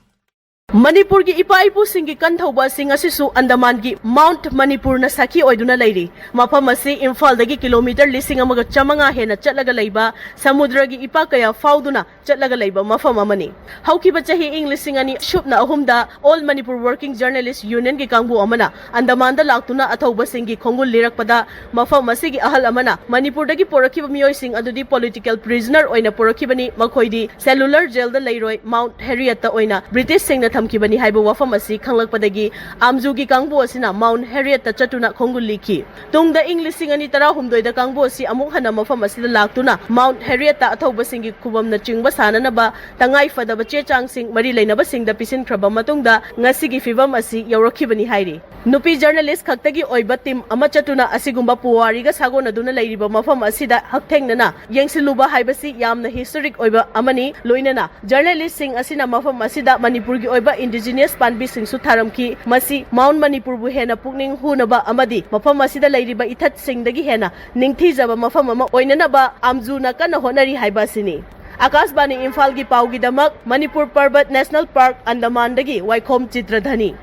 ꯃꯅꯤꯄꯨꯔꯒꯤ ꯏꯄꯥ ꯏꯄꯨꯁꯤꯡꯒꯤ ꯀꯟꯊꯧꯕ ꯑꯁꯤ ꯉꯁꯤꯁꯨ ꯑꯟꯗꯃꯥꯟꯒꯤ ꯃꯥꯎꯟꯠ ꯃꯅꯤꯄꯨꯔꯅ ꯁꯥꯈꯤ ꯑꯣꯏꯗꯨꯅ ꯂꯩꯔꯤ꯫ ꯃꯐꯝ ꯑꯁꯤ ꯏꯝꯐꯥꯜꯗꯒꯤ ꯀꯤꯂꯣꯃꯤꯇꯔ ꯂꯤꯁꯤꯡ ꯑꯃꯒ ꯆꯥꯃꯉꯥ ꯍꯦꯟꯅ ꯆꯠꯂꯒ ꯂꯩꯕ, ꯁꯃꯨꯗ꯭ꯔꯒꯤ ꯏꯄꯥꯛ ꯀꯌꯥ ꯐꯥꯎꯗꯨꯅ ꯆꯠꯂꯒ ꯂꯩꯕ ꯃꯐꯝ ꯑꯃꯅꯤ꯫ ꯍꯧꯈꯤꯕ ꯆꯍꯤ ꯏꯪ ꯂꯤꯁꯤꯡ ꯑꯅꯤ ꯁꯨꯞꯅ ꯑꯍꯨꯝꯗ All Manipur Working Journalist Unionꯒꯤ ꯀꯥꯡꯕꯨ ꯑꯃꯅ ꯑꯟꯗꯃꯥꯟꯗ ꯂꯥꯛꯇꯨꯅ ꯑꯊꯧꯕꯁꯤꯡꯒꯤ ꯈꯣꯡꯒꯨꯜ ꯂꯤꯔꯛꯄꯗ, ꯃꯐꯝ ꯑꯁꯤꯒꯤ ꯑꯍꯜ ꯑꯃꯅ ꯃꯅꯤꯄꯨꯔꯗꯒꯤ ꯄꯨꯔꯛꯈꯤꯕ ꯃꯤꯑꯣꯏꯁꯤꯡ ꯑꯗꯨꯗꯤ political prisoner ꯑꯣꯏꯅ ꯄꯨꯔꯛꯈꯤꯕꯅꯤ, ꯃꯈꯣꯏꯗꯤ cellular jailꯗ ꯂꯩꯔꯣꯏ, ꯃꯥꯎꯟꯠ ꯍꯦꯔꯤꯌꯠꯇ ꯑꯣꯏꯅ ꯕ꯭ꯔꯤꯇꯤꯁꯁꯤꯡꯅ ꯊꯝꯈꯤꯕꯅꯤ ꯍꯥꯏꯕ ꯋꯥꯐꯝ ꯑꯁꯤ ꯈꯪꯂꯛꯄꯗꯒꯤ ꯑꯥꯝꯖꯨꯒꯤ ꯀꯥꯡꯕꯨ ꯑꯁꯤꯅ ꯃꯥꯎꯟꯠ ꯍꯦꯔꯤꯌꯠꯇ ꯆꯠꯇꯨꯅ ꯈꯣꯡꯒꯨꯜ ꯂꯤꯈꯤ꯫ ꯇꯨꯡꯗ ꯏꯪ ꯂꯤꯁꯤꯡ ꯑꯅꯤ ꯇꯔꯥꯍꯨꯝꯗꯣꯏꯗ ꯀꯥꯡꯕꯨ ꯑꯁꯤ ꯑꯃꯨꯛ ꯍꯟꯅ ꯃꯐꯝ ꯑꯁꯤꯗ ꯂꯥꯛꯇꯨꯅ ꯃꯥꯎꯟꯠ ꯍꯦꯔꯤꯌꯠꯇ ꯑꯊꯧꯕꯁꯤꯡꯒꯤ ꯈꯨꯕꯝꯅꯆꯤꯡꯕ ꯁꯥꯅꯅꯕ ꯇꯉꯥꯏ ꯐꯗꯕ ꯆꯦ ꯆꯥꯡꯁꯤꯡ ꯃꯔꯤ ꯂꯩꯅꯕꯁꯤꯡꯗ ꯄꯤꯁꯤꯟꯈ꯭ꯔꯕ ꯃꯇꯨꯡꯗ ꯉꯁꯤꯒꯤ ꯐꯤꯕꯝ ꯑꯁꯤ ꯌꯧꯔꯛꯈꯤꯕꯅꯤ ꯍꯥꯏꯔꯤ꯫ ꯅꯨꯄꯤ ꯖꯔꯅꯦꯂꯤꯁ ꯈꯛꯇꯒꯤ ꯑꯣꯏꯕ ꯇꯤꯝ ꯑꯃ ꯆꯠꯇꯨꯅ ꯑꯁꯤꯒꯨꯝꯕ ꯄꯨꯋꯥꯔꯤꯒ ꯁꯥꯒꯣꯟꯅꯗꯨꯅ ꯂꯩꯔꯤꯕ ꯃꯐꯝ ꯑꯁꯤꯗ ꯍꯛꯊꯦꯡꯅꯅ ꯌꯦꯡꯁꯤꯜꯂꯨꯕ ꯍꯥꯏꯕꯁꯤ ꯌꯥꯝꯅ ꯍꯤꯁꯇꯣꯔꯤꯛ ꯑꯣꯏꯕ ꯑꯃꯅꯤ꯫ ꯂꯣꯏꯅꯅ ꯖꯔꯅꯦꯂꯤꯁꯁꯤꯡ ꯑꯁꯤꯅ ꯃꯐꯝ ꯑꯁꯤꯗ ꯃꯅꯤꯄꯨꯔꯒꯤ ꯑꯣꯏꯕ ꯏꯟꯗꯤꯖꯤꯅꯁ ꯄꯥꯝꯕꯤꯁꯤꯡꯁꯨ ꯊꯥꯔꯝꯈꯤ꯫ ꯃꯁꯤ ꯃꯥꯎꯟ ꯃꯅꯤꯄꯨꯔꯕꯨ ꯍꯦꯟꯅ ꯄꯨꯛꯅꯤꯡ ꯍꯨꯅꯕ ꯑꯃꯗꯤ ꯃꯐꯝ ꯑꯁꯤꯗ ꯂꯩꯔꯤꯕ ꯏꯊꯠꯁꯤꯡꯗꯒꯤ ꯍꯦꯟꯅ ꯅꯤꯡꯊꯤꯖꯕ ꯃꯐꯝ ꯑꯃ ꯑꯣꯏꯅꯅꯕ ꯑꯥꯝꯖꯨꯅ ꯀꯟꯅ ꯍꯣꯠꯅꯔꯤ ꯍꯥꯏꯕ ꯑꯁꯤꯅꯤ꯫ ꯑꯀꯥꯁꯕꯥꯅꯤ ꯏꯝꯐꯥꯜꯒꯤ ꯄꯥꯎꯒꯤꯗꯃꯛ ꯃꯅꯤꯄꯨꯔ ꯄꯔꯕꯠ ꯅꯦꯁꯅꯦꯜ ꯄꯥꯔꯛ ꯑꯟꯗꯃꯥꯟꯗꯒꯤ ꯋꯥꯏꯈꯣꯝ ꯆꯤꯇ꯭ꯔꯙꯅꯤ꯫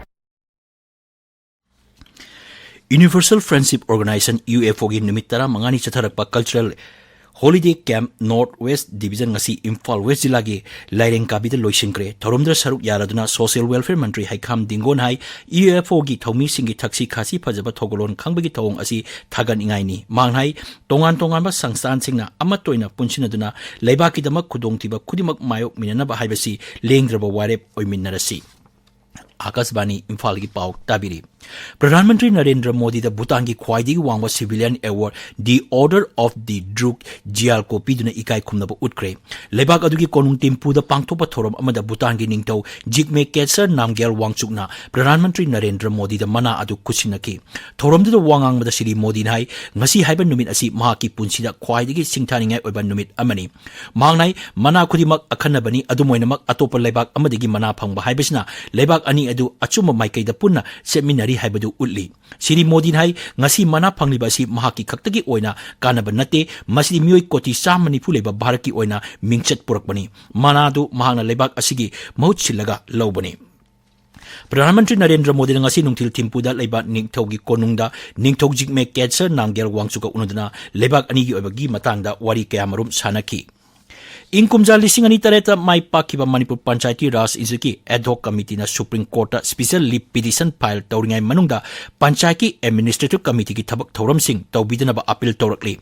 Universal Friendship Organization, U F O ꯒꯤ ꯅꯨꯃꯤꯠ ꯇꯔꯥꯃꯉꯥꯅꯤ ꯆꯠꯊꯔꯛꯄ cultural holiday camp North West Division ꯉꯁꯤ ꯏꯝꯐꯥꯜ ꯋꯦꯁ ꯖꯤꯂꯥꯒꯤ ꯂꯥꯏꯔꯦꯡꯀꯥꯕꯤꯗ ꯂꯣꯏꯁꯤꯟꯈ꯭ꯔꯦ꯫ ꯊꯧꯔꯝꯗꯨꯗ ꯁꯔꯨꯛ ꯌꯥꯔꯗꯨꯅ Social Welfare ꯃꯟꯇ꯭ꯔꯤ ꯍꯩꯈꯥꯝ ꯗꯤꯡꯒꯣꯟ ꯍꯥꯏ, U F O ꯒꯤ ꯊꯧꯃꯤꯁꯤꯡꯒꯤ ꯊꯛꯁꯤ ꯈꯥꯁꯤ ꯐꯖꯕ ꯊꯧꯒꯜꯂꯣꯟ ꯈꯪꯕꯒꯤ ꯊꯧꯑꯣꯡ ꯑꯁꯤ ꯊꯥꯒꯠꯅꯤꯡꯉꯥꯏꯅꯤ꯫ ꯃꯍꯥꯛꯅ ꯍꯥꯏ, ꯇꯣꯉꯥꯟ ꯇꯣꯉꯥꯟꯕ ꯁꯪꯁꯊꯥꯟꯁꯤꯡꯅ ꯑꯃꯠꯇ ꯑꯣꯏꯅ ꯄꯨꯟꯁꯤꯟꯅꯗꯨꯅ ꯂꯩꯕꯥꯛꯀꯤꯗꯃꯛ ꯈꯨꯗꯣꯡꯊꯤꯕ ꯈꯨꯗꯤꯡꯃꯛ ꯃꯥꯌꯣꯛꯃꯤꯟꯅꯅꯕ ꯍꯥꯏꯕꯁꯤ ꯂꯦꯡꯗ꯭ꯔꯕ ꯋꯥꯔꯦꯞ ꯑꯣꯏꯃꯤꯟꯅꯔꯁꯤ꯫ ꯑꯀꯥꯁꯕꯥꯅꯤ ꯏꯝꯐꯥꯜꯒꯤ ꯄꯥꯎ ꯇꯥꯕꯤꯔꯤ꯫ ꯄ꯭ꯔꯙꯥꯟ ꯃꯟꯇ꯭ꯔꯤ ꯅꯔꯦꯟꯗ꯭ꯔ ꯃꯣꯗꯤꯗ ꯚꯨꯇꯥꯟꯒꯤ ꯈ꯭ꯋꯥꯏꯗꯒꯤ ꯋꯥꯡꯕ civilian award, The Order of the Druk Gyalko ꯄꯤꯗꯨꯅ ꯏꯀꯥꯏ ꯈꯨꯝꯅꯕ ꯎꯠꯈ꯭ꯔꯦ꯫ ꯂꯩꯕꯥꯛ ꯑꯗꯨꯒꯤ ꯀꯣꯅꯨꯡ ꯇꯤꯝꯄꯨꯗ ꯄꯥꯡꯊꯣꯛꯄ ꯊꯧꯔꯝ ꯑꯃꯗ ꯚꯨꯇꯥꯟꯒꯤ ꯅꯤꯡꯊꯧ ꯖꯤꯒꯃꯦ ꯀꯦꯠꯁꯔ ꯅꯥꯝꯒ꯭ꯌꯥꯜ ꯋꯥꯡꯆꯨꯛꯅ ꯄ꯭ꯔꯙꯥꯟ ꯃꯟꯇ꯭ꯔꯤ ꯅꯔꯦꯟꯗ꯭ꯔ ꯃꯣꯗꯤꯗ ꯃꯅꯥ ꯑꯗꯨ ꯈꯨꯠꯁꯤꯟꯅꯈꯤ꯫ ꯊꯧꯔꯝꯗꯨꯗ ꯋꯥ ꯉꯥꯡꯕꯗ ꯁ꯭ꯔꯤ ꯃꯣꯗꯤꯅ ꯍꯥꯏ, ꯉꯁꯤ ꯍꯥꯏꯕ ꯅꯨꯃꯤꯠ ꯑꯁꯤ ꯃꯍꯥꯛꯀꯤ ꯄꯨꯟꯁꯤꯗ ꯈ꯭ꯋꯥꯏꯗꯒꯤ ꯁꯤꯡꯊꯥꯅꯤꯡꯉꯥꯏ ꯑꯣꯏꯕ ꯅꯨꯃꯤꯠ ꯑꯃꯅꯤ꯫ ꯃꯍꯥꯛꯅ ꯍꯥꯏ, ꯃꯅꯥ ꯈꯨꯗꯤꯡꯃꯛ ꯑꯈꯟꯅꯕꯅꯤ, ꯑꯗꯨꯝ ꯑꯣꯏꯅꯃꯛ ꯑꯇꯣꯞꯄ ꯂꯩꯕꯥꯛ ꯑꯃꯗꯒꯤ ꯃꯅꯥ ꯐꯪꯕ ꯍꯥꯏꯕꯁꯤꯅ ꯂꯩꯕꯥꯛ ꯑꯅꯤ ꯑꯗꯨ ꯑꯆꯨꯝꯕ ꯃꯥꯏꯀꯩꯗ ꯄꯨꯟꯅ ꯆꯠꯃꯤꯟꯅꯔꯤ ꯍꯥꯏꯕꯗꯨ ꯎꯠꯂꯤ꯫ ꯁ꯭ꯔꯤ ꯃꯣꯗꯤꯅ ꯍꯥꯏ, ꯉꯁꯤ ꯃꯅꯥ ꯐꯪꯂꯤꯕ ꯑꯁꯤ ꯃꯍꯥꯛꯀꯤ ꯈꯛꯇꯒꯤ ꯑꯣꯏꯅ ꯀꯥꯟꯅꯕ ꯅꯠꯇꯦ, ꯃꯁꯤꯗꯤ ꯃꯤꯑꯣꯏ ꯀꯣꯇꯤ ꯆꯥꯝꯃ ꯅꯤꯐꯨ ꯂꯩꯕ ꯚꯥꯔꯠꯀꯤ ꯑꯣꯏꯅ ꯃꯤꯡꯆꯠ ꯄꯨꯔꯛꯄꯅꯤ꯫ ꯃꯅꯥꯗꯨ ꯃꯍꯥꯛꯅ ꯂꯩꯕꯥꯛ ꯑꯁꯤꯒꯤ ꯃꯍꯨꯠ ꯁꯤꯜꯂꯒ ꯂꯧꯕꯅꯤ꯫ ꯄ꯭ꯔꯙꯥꯟ ꯃꯟꯇ꯭ꯔꯤ ꯅꯔꯦꯟꯗ꯭ꯔ ꯃꯣꯗꯤꯅ ꯉꯁꯤ ꯅꯨꯡꯊꯤꯜ ꯊꯤꯝꯄꯨꯗ ꯂꯩꯕ ꯅꯤꯡꯊꯧꯒꯤ ꯀꯣꯅꯨꯡꯗ ꯅꯤꯡꯊꯧ ꯖꯤꯒꯃꯦ ꯀꯦꯠꯁꯔ ꯅꯥꯝꯒ꯭ꯌꯥꯜ ꯋꯥꯡꯆꯨꯛꯀ ꯎꯅꯗꯨꯅ ꯂꯩꯕꯥꯛ ꯑꯅꯤꯒꯤ ꯑꯣꯏꯕꯒꯤ ꯃꯇꯥꯡꯗ ꯋꯥꯔꯤ ꯀꯌꯥꯃꯔꯨꯝ ꯁꯥꯟꯅꯈꯤ꯫ ꯏꯪ ꯀꯨꯝꯖꯥ ꯂꯤꯁꯤꯡ ꯑꯅꯤ ꯇꯔꯦꯠꯇ ꯃꯥꯏ ꯄꯥꯛꯈꯤꯕ ꯃꯅꯤꯄꯨꯔ ꯄꯟꯆꯥꯌꯇꯤ ꯔꯥꯖ ꯏꯟꯁꯇꯤꯇ꯭ꯌꯨꯠꯀꯤ ad hoc committeeꯅ Supreme Courtꯇ special leave petition file ꯇꯧꯔꯤꯉꯩ ꯃꯅꯨꯡꯗ ꯄꯟꯆꯥꯌꯠꯀꯤ administrative committeeꯒꯤ ꯊꯕꯛ ꯊꯧꯔꯝꯁꯤꯡ ꯇꯧꯕꯤꯗꯅꯕ appeal ꯇꯧꯔꯛꯂꯤ꯫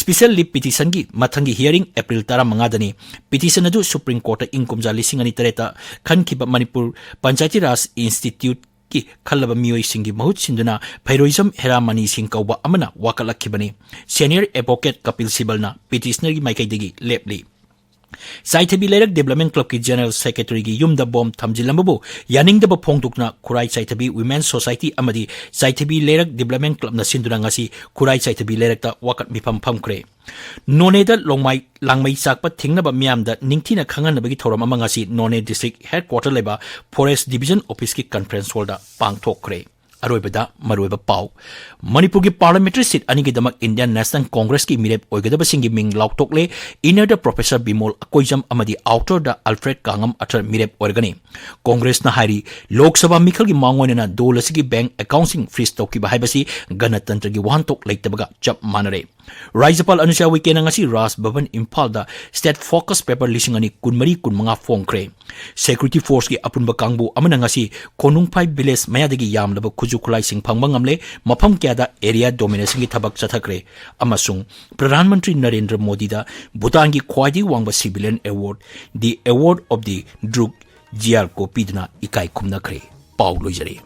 Special leave petitionꯒꯤ ꯃꯊꯪꯒꯤ hearing April ꯇꯔꯥꯃꯉꯥꯗꯅꯤ꯫ Petition ꯑꯗꯨ Supreme Courtꯇ ꯏꯪ ꯀꯨꯝꯖꯥ ꯂꯤꯁꯤꯡ ꯑꯅꯤ ꯇꯔꯦꯠꯇ ꯈꯟꯈꯤꯕ ꯃꯅꯤꯄꯨꯔ ꯄꯟꯆꯥꯌꯇꯤ ꯔꯥꯖ ꯏꯟꯁꯇꯤꯇ꯭ꯌꯨꯠꯀꯤ ꯈꯜꯂꯕ ꯃꯤꯑꯣꯏꯁꯤꯡꯒꯤ ꯃꯍꯨꯠ ꯁꯤꯟꯗꯨꯅ ꯐꯩꯔꯣꯏꯖꯝ ꯍꯦꯔꯥꯃꯅꯤ ꯁꯤꯡ ꯀꯧꯕ ꯑꯃꯅ ꯋꯥꯀꯠꯂꯛꯈꯤꯕꯅꯤ꯫ Senior advocate ꯀꯄꯤꯜ ꯁꯤꯕꯜꯅ petitionerꯒꯤ ꯃꯥꯏꯀꯩꯗꯒꯤ ꯂꯦꯞꯂꯤ꯫ ꯆꯥꯏꯊꯕꯤ ꯂꯩꯔꯛ Development Clubꯀꯤ General Secretaryꯒꯤ ꯌꯨꯝꯗ ꯕꯣꯝ ꯊꯝꯖꯤꯜꯂꯝꯕꯕꯨ ꯌꯥꯅꯤꯡꯗꯕ ꯐꯣꯡꯗꯣꯛꯇꯨꯅ ꯈꯨꯔꯥꯏ ꯆꯥꯏꯊꯕꯤ Women's Society ꯑꯃꯗꯤ ꯆꯥꯏꯊꯕꯤ ꯂꯩꯔꯛ Development Clubꯅ ꯁꯤꯟꯗꯨꯅ ꯉꯁꯤ ꯈꯨꯔꯥꯏ ꯆꯥꯏꯊꯕꯤ ꯂꯩꯔꯛꯇ ꯋꯥꯀꯠ ꯃꯤꯐꯝ ꯐꯝꯈ꯭ꯔꯦ꯫ ꯅꯣꯅꯦꯗ ꯂꯣꯡꯃꯥꯏ ꯂꯥꯡꯃꯩ ꯆꯥꯛꯄ ꯊꯤꯡꯅꯕ ꯃꯤꯌꯥꯝꯗ ꯅꯤꯡꯊꯤꯅ ꯈꯪꯍꯟꯅꯕꯒꯤ ꯊꯧꯔꯝ ꯑꯃ ꯉꯁꯤ ꯅꯣꯅꯦ District Headquarter ꯂꯩꯕ Forest Division Officeꯀꯤ Conference Hallꯗ ꯄꯥꯡꯊꯣꯛꯈ꯭ꯔꯦ꯫ ꯑꯔꯣꯏꯕꯗ ꯃꯔꯨꯑꯣꯏꯕ ꯄꯥꯎ꯫ ꯃꯅꯤꯄꯨꯔꯒꯤ parliamentary seat ꯑꯅꯤꯒꯤꯗꯃꯛ Indian National Congressꯀꯤ ꯃꯤꯔꯦꯞ ꯑꯣꯏꯒꯗꯕꯁꯤꯡꯒꯤ ꯃꯤꯡ ꯂꯥꯎꯊꯣꯛꯂꯦ꯫ Innerꯗ Professor ꯕꯤꯃꯣꯜ ꯑꯀꯣꯏꯖꯝ ꯑꯃꯗꯤ Outerꯗ Alfred ꯀꯥꯡꯉꯝ ꯑꯊꯔ ꯃꯤꯔꯦꯞ ꯑꯣꯏꯔꯒꯅꯤ꯫ ꯀꯣꯡꯒ꯭ꯔꯦꯁꯅ ꯍꯥꯏꯔꯤ, ꯂꯣꯛ ꯁꯚꯥ ꯃꯤꯈꯜꯒꯤ ꯃꯥꯡꯑꯣꯏꯅꯅ ꯗꯣꯜ ꯑꯁꯤꯒꯤ bank accountꯁꯤꯡ freeze ꯇꯧꯈꯤꯕ ꯍꯥꯏꯕꯁꯤ ꯒꯅꯇꯟꯇ꯭ꯔꯒꯤ ꯋꯥꯍꯟꯊꯣꯛ ꯂꯩꯇꯕꯒ ꯆꯞ ꯃꯥꯟꯅꯔꯦ꯫ ꯔꯥꯖ꯭ꯌꯄꯥꯜ ꯑꯅꯨꯁ꯭ꯌꯥ ꯎꯏꯀꯦꯅ ꯉꯁꯤ ꯔꯥꯖ ꯚꯕꯟ ꯏꯝꯐꯥꯜꯗ State Focus Paper ꯂꯤꯁꯤꯡ ꯑꯅꯤ ꯀꯨꯟꯃꯔꯤ ꯀꯨꯟꯃꯉꯥ ꯐꯣꯡꯈ꯭ꯔꯦ꯫ Security Forceꯀꯤ ꯑꯄꯨꯟꯕ ꯀꯥꯡꯕꯨ ꯑꯃꯅ ꯉꯁꯤ ꯀꯣꯅꯨꯡꯐꯥꯏ village ꯃꯌꯥꯗꯒꯤ ꯌꯥꯝꯂꯕ ꯈꯨꯠꯁꯨ ꯈꯨꯠꯂꯥꯏꯁꯤꯡ ꯐꯪꯕ ꯉꯝꯂꯦ꯫ ꯃꯐꯝ ꯀꯌꯥꯗ area dominationꯒꯤ ꯊꯕꯛ ꯆꯠꯊꯈ꯭ꯔꯦ꯫ ꯑꯃꯁꯨꯡ ꯄ꯭ꯔꯙꯥꯟ ꯃꯟꯇ꯭ꯔꯤ ꯅꯔꯦꯟꯗ꯭ꯔ ꯃꯣꯗꯤꯗ ꯚꯨꯇꯥꯟꯒꯤ ꯈ꯭ꯋꯥꯏꯗꯒꯤ ꯋꯥꯡꯕ civilian award, the Award of the Druk Gyalpo ꯄꯤꯗꯨꯅ ꯏꯀꯥꯏ ꯈꯨꯝꯅꯈ꯭ꯔꯦ꯫ ꯄꯥꯎ ꯂꯣꯏꯖꯔꯦ꯫